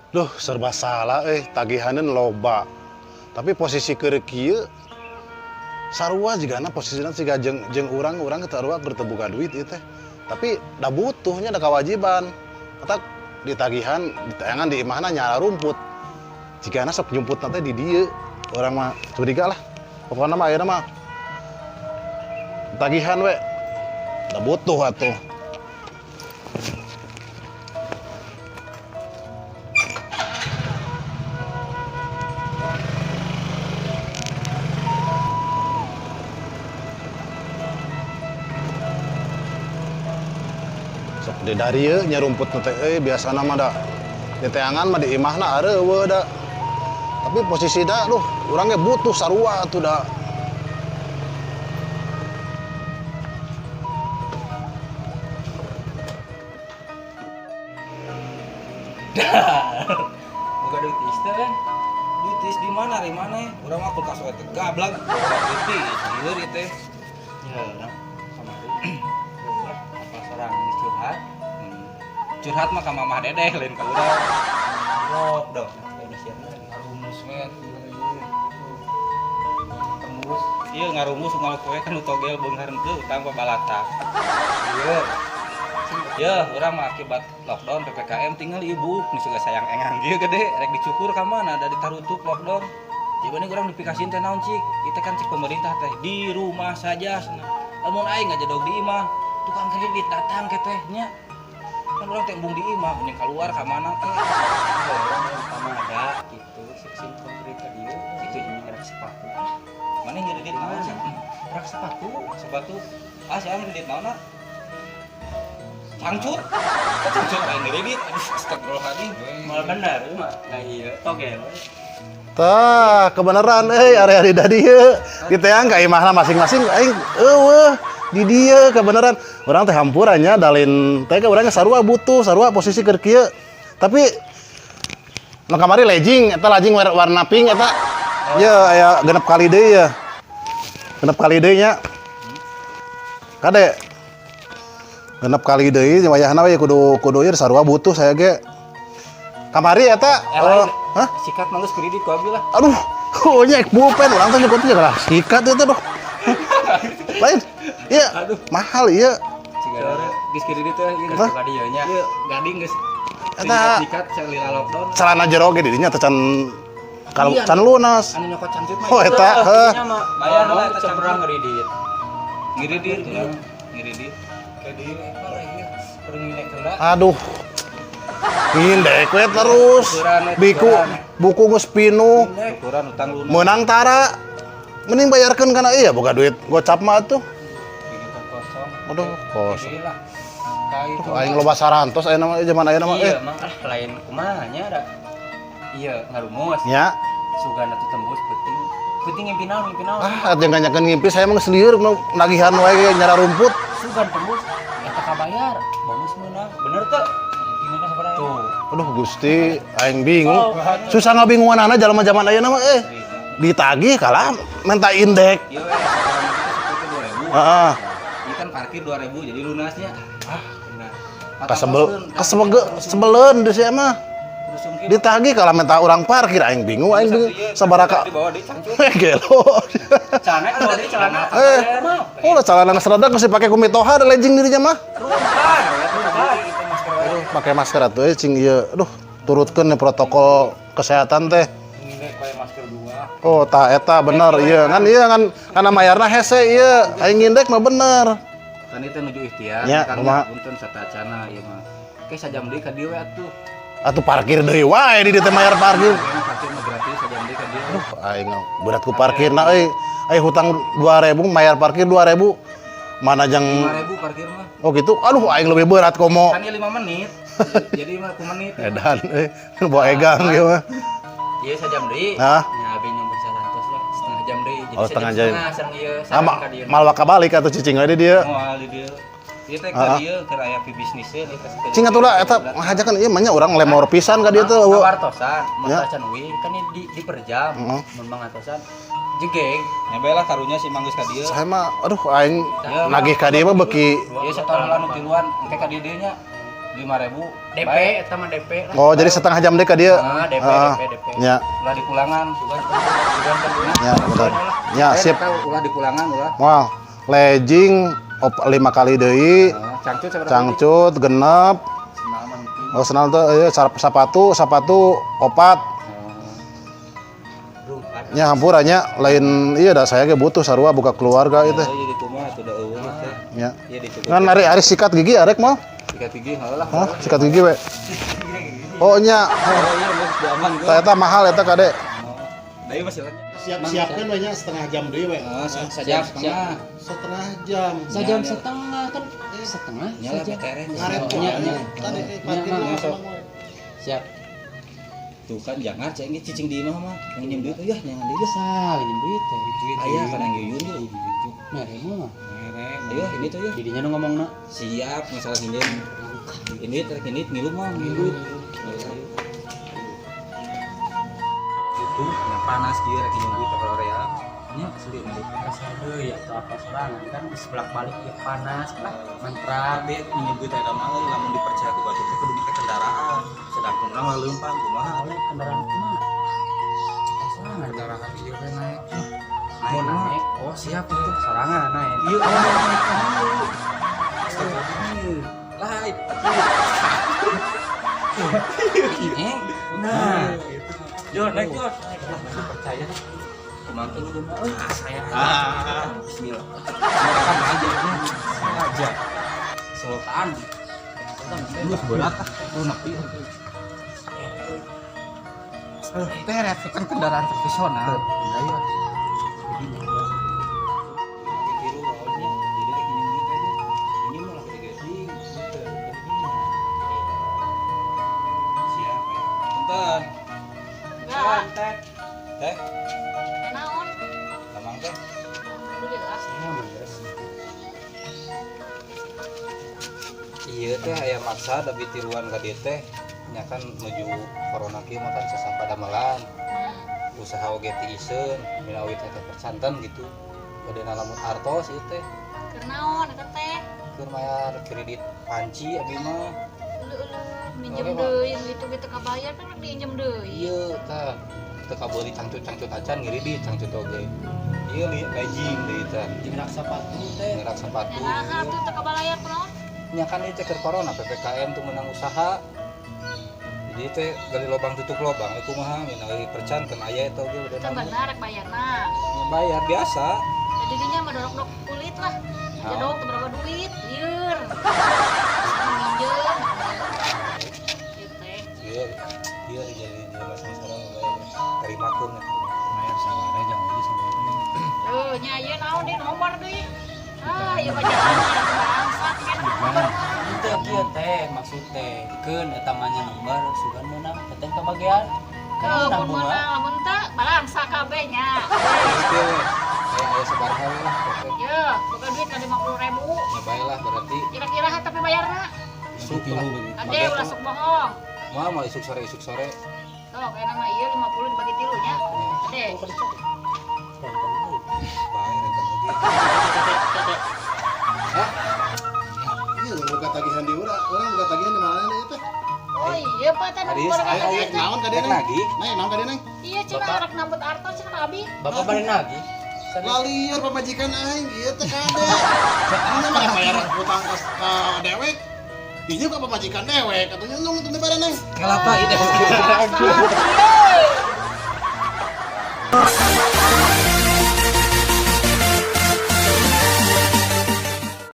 Duh, serba salah tagihanan loba. Tapi posisi keur kieu sarua jigana posisina siga jeung jeung urang-urang sarua keur teu boga duit ieu teh. Tapi da butuhnya, da kewajiban. Matak ditagihan ditayangan di imahna nyala rumput. Jigana sok nyumputna teh di dieu. Urang mah curiga lah. Pokokna mah ayeuna mah tagihan we. Da butuh atuh. Sok di darieu nya rumput teh euy, biasana mah da diteangan mah di imahna areueuh da. Tapi posisi da duh urang ge butuh sarua atuh da. Boga duit tiis teh kan? Duit tiis di mana ari maneh? Urang mah kulkas we teh gablag. Duit tiis lieur ieu teh. Ya, urang kamari. Apa sorang geus curhat? Curhat mah ka Mamah Dedeh lain ka urang. Lockdown Indonesia lagi. Ngarumus we Tembus. Ieu ngarumus unggal poe kan nu togel beunghar henteu utang pabalata. Lieur. Ya, urang mah akibat lockdown PPKM tinggal ibu nu suka sayang engang ieu gede rek dicukur ka mana da ditarutup lockdown. Jadi urang dipikasin teh naon cik? Ieu teh kan cik pemerintah teh di rumah saja cenah. Lamun aing ngajedog di imah, tukang kredit datang ke teh nya. Kan urang teh embung di imah, mending keluar ka mana teh. Ya, urang yang pamada gitu, sing tukang kredit ka dieu, itu jeung rak sepatu. Mana ngredit naon sih? Rak sepatu. Sepatu. Ah, saya ngredit naon ah? Cangcut. Kok cangcut aing ngredit? Aduh, astagfirullahaladzim. Mal bener ieu mah. Nah iya, togel. Tah, kebenaran euy area di dieu. Diteang ka imahna masing-masing aing eueuh di dieu kebenaran. Urang teh hampura nya dalin teh ka urang sarua butuh, sarua posisi keur kieu. Tapi nu kamari legging eta legging warna pink eta. Ye aya 6 kali deui ya. 6 kali deui nya. Kade. 6 kali deui wayahna we kudu kudu ieu sarua butuh saya ge. Kamari eta Eh, hah? Sikat mah geus kredit ku abi lah. Aduh, oh nya ek pulpen urang teh nyokot teh lah sikat eta duh. Lain. Iya, Aduh. mahal iya. Cigara geus kredit teh ieu geus Apa? Ka dieu nya. Ieu gading geus. Eta- Sikat salila lockdown. Celana jero ge di dinya teh can kalau Iya. can lunas. Anu nyokot cangcut mah. Oh eta, heuh. Nya mah Bayar lah eta pernah ngeridit. Ngiridit urang, ngiridit. Ka dieu eta lah ieu. Kudu ngindek heula. Aduh. Ngindek we terus. Biku buku geus pinuh, Ukuran utang lunas. meunang tara. Mending bayarkeun kana iya boga duit gocap mah atuh. Pikiran kosong. Aduh, kosong. Jadi lah. Ka itu. Aing loba sarantos ayeuna mah zaman ayeuna mah Iya, mah ah lain kumaha nya da. Iya, ngarumus. Nya. Sugan atuh tembus penting. Penting ngimpi naon, ngimpi naon. Ah, jangan nganyakeun ngimpi saya mah geus lieur nagihan wae ge nyara rumput. Sugan tembus eta kabayar, bonus meunang. Bener teu? Tuh. Aduh Gusti, aing bingung. Susah ngabingunganana jalma zaman ayeuna mah eh. Ditagih kalah minta indek. Iya we, sekarang itu seperti 2000. Heeh. Ini kan parkir 2000 jadi lunasnya. Ah, benar. Kasebel kasebel sebeleun di sia mah. Ditagih kalah minta urang parkir aing bingung aing bingung. Sabaraka. Dibawa di cangcut. Eh gelo. Celana kalau di celana. Eh. Oh, lah celana geus rada geus dipake ku mitoha da legging dirinya mah. Aduh, pakai masker atuh eh cing ieu. Aduh, turutkeun nih protokol kesehatan teh. Ngindek pakai masker dua. Oh, tah eta bener ieu kan ieu kan kana mayarna hese ieu. Aing ngindek mah bener. Kan itu nuju ikhtiar, Ya, kan kumaha? punten satacana ieu mah. Ke sajam deui ka dieu we atuh. Atuh parkir deui wae di dieu teh mayar parkir. Kayaknya parkir mah gratis sajam deui ka dieu. Aduh, aing berat ku parkirna euy. Aing hutang 2000 mayar parkir 2000. Mana jang 5000 parkir mah. Oh gitu. Aduh, aing lebih berat komo. Kan ieu 5 menit. Jadi mah ku menit. Edan euy, bawa egang ieu mah. Iya sajam deui. Hah? Nya abi nyampe 100 lah, setengah jam deui. Jadi Oh, setengah jam. Setengah sareng ieu Ah, sareng ka dieu. mal waka balik atuh cicing we di dieu. Moal di dieu. Ieu teh ka dieu keur aya pibisniseun ieu teh. Cing atuh lah eta ngahajakeun ieu mah nya urang lemor pisan ka dieu teh. eueuh. Kawartosan, mun Ya. tacan uing kan ini di per jam. Heeh. Mun mangatosan jegeng. Nyampe lah karunya si manggeus ka dieu. Saya mah aduh aing Ya, nagih ka dieu mah beuki Ieu satahun lah nu tiluan engke ka dieu deui nya. 5.000. DP eta mah DP lah. Oh, jadi setengah jam deh ka dieu. Ah, DP Ah, DP DP. Ya, Ulah di pulangan, sugan. Sugan kan dulu. ya, betul. Ya, sip. Ulah di pulangan ulah. Wah, legging 5 kali deui, Cangcut sabaraha? cangcut genep. Sendal mah henteu. Oh, sendal tuh ieu sepatu, sepatu 4. Nya hampura nya lain iya dah saya ge butuh sarua buka keluarga itu. Oh, jadi kumaha atuh da eueuh teh. Ya. Iya dicukup. Ngan ari sikat gigi arek mau? Sikat gigi heuh lah. Hah, sikat gigi we. Oh nya, Oh iya geus diaman gua. ternyata mahal eta kade. Da ieu masih Siap-siapkeun we nya setengah jam deui we. Oh, sajam setengah. Setengah jam. Sajam setengah kan setengah Nyala sajam. BTR. Ngaret Nya, nya. Tadi parkir dulu. Siap. Tuh kan jangan ceng ge cicing di imah mah. Nginjem duit ya nyangan deui geus. Sah, nginjem duit teh. Aya kana yuyun ye. Mere mah. Ayo ini tuh ya. Didinya nu ngomongna. Siap masalah nginjem. Ini trek ini ngilu mah ngilu. Itu yang panas kieu rek nginjem duit ka Korea. Nya asli nih. Asa deui atau apa sorangan kan geus bolak-balik ieu panas lah mantra. Tapi nginjem duit eta mah euy lamun dipercaya ku batur teh kudu make kendaraan. Sedangkan urang mah leumpang kumaha? Oleh kendaraan kumaha? Sorangan. Kendaraan ieu we naik. Mau naik. Oh, siap itu. Sorangan naik. Iya, oh. Astagfirullah. Lain. Ini. Nah, Jo, naik Jo. Lah, masih percaya. Kumaha teh lu mah? Ah, saya. Ah, bismillah. Rekam aja nya. Aja. Sultan. Lu berat ah, lu nepi. Teret kan kendaraan profesional. Iya. Tiru awalnya, jadi kayak gini duit aja. Ini malah gede-gede. Siap ya. Punten. Enggak, Teh. Teh, naon? lamang teh. Alhamdulillah. Iya teh aya maksa tapi tiruan ka dieu teh nya kan menuju corona kieu mah kan sesah padamelan. Usaha oge ti iseun minawi teh teh percanten gitu. Bade lamun artos ieu teh Keur naon eta teh? keur mayar kredit panci abi mah. Ulu-ulu minjem Oke, Pak. deui gitu gitu kabayar kan rek diinjem deui. Iya tah teu kabeuli cangcut-cangcut acan ngiridit cangcut oge. Ieu li legging deui tah. Jeung rak sepatu teh. Ngerak sepatu. Ya naha tuh teu kabayar kunaon? Nya kan ieu teh keur corona PPKM tuh menang usaha. Jadi teh gali lubang tutup lubang ieu kumaha minawi percanten aya eta oge udah Teu bener rek bayarna. Bayar biasa. Ya didinya mah dorok-dorok kulit lah. Naon? Jadok teu berapa duit, lieur. Minjem. Ieu teh. Iya, iya jadi jelema sangsara bayar. Terimakeun ya. Bayar saware jauh di saware. Tuh, nya ieu naon deui nomor deui. Ah, ieu mah jalan bangsat kan nomor. Itu kieu teh maksud teh keun eta mah nya nomor sugan meunang teteh kabagian. Kan Tuh, meunang mun bunga. meunang lamun teu balangsa kabeh nya. Oke, we. Kayak aya sabaraha we lah teh. Ye, boga duit ka 50.000. Ya bae lah berarti Kira-kira tapi bayarna. isuk lah. Ade ulah sok bohong. Mah mau isuk sore isuk sore. Tuh, kayak nama ieu 50 dibagi 3 nya. Ade. Bae rentan oge. Hah? Iya, buka tagihan di urang, urang buka tagihan di mana ieu teh? Oh iya Pak, teh Ari, nomor ayo, kata ayo, teh. Naon ka dieu Rek neng? lagi. Neng, naon ka dieu neng? Iya cenah Bapak. rek nambut artos cenah abi. Bapak bari nagih. Lalieur pamajikan aing ieu teh kade. Ini mah bayar hutang ka dewek. Dinya ka pamajikan dewek atuh nyundung teu dibere neng. Kelapa ini. Asal, ieu.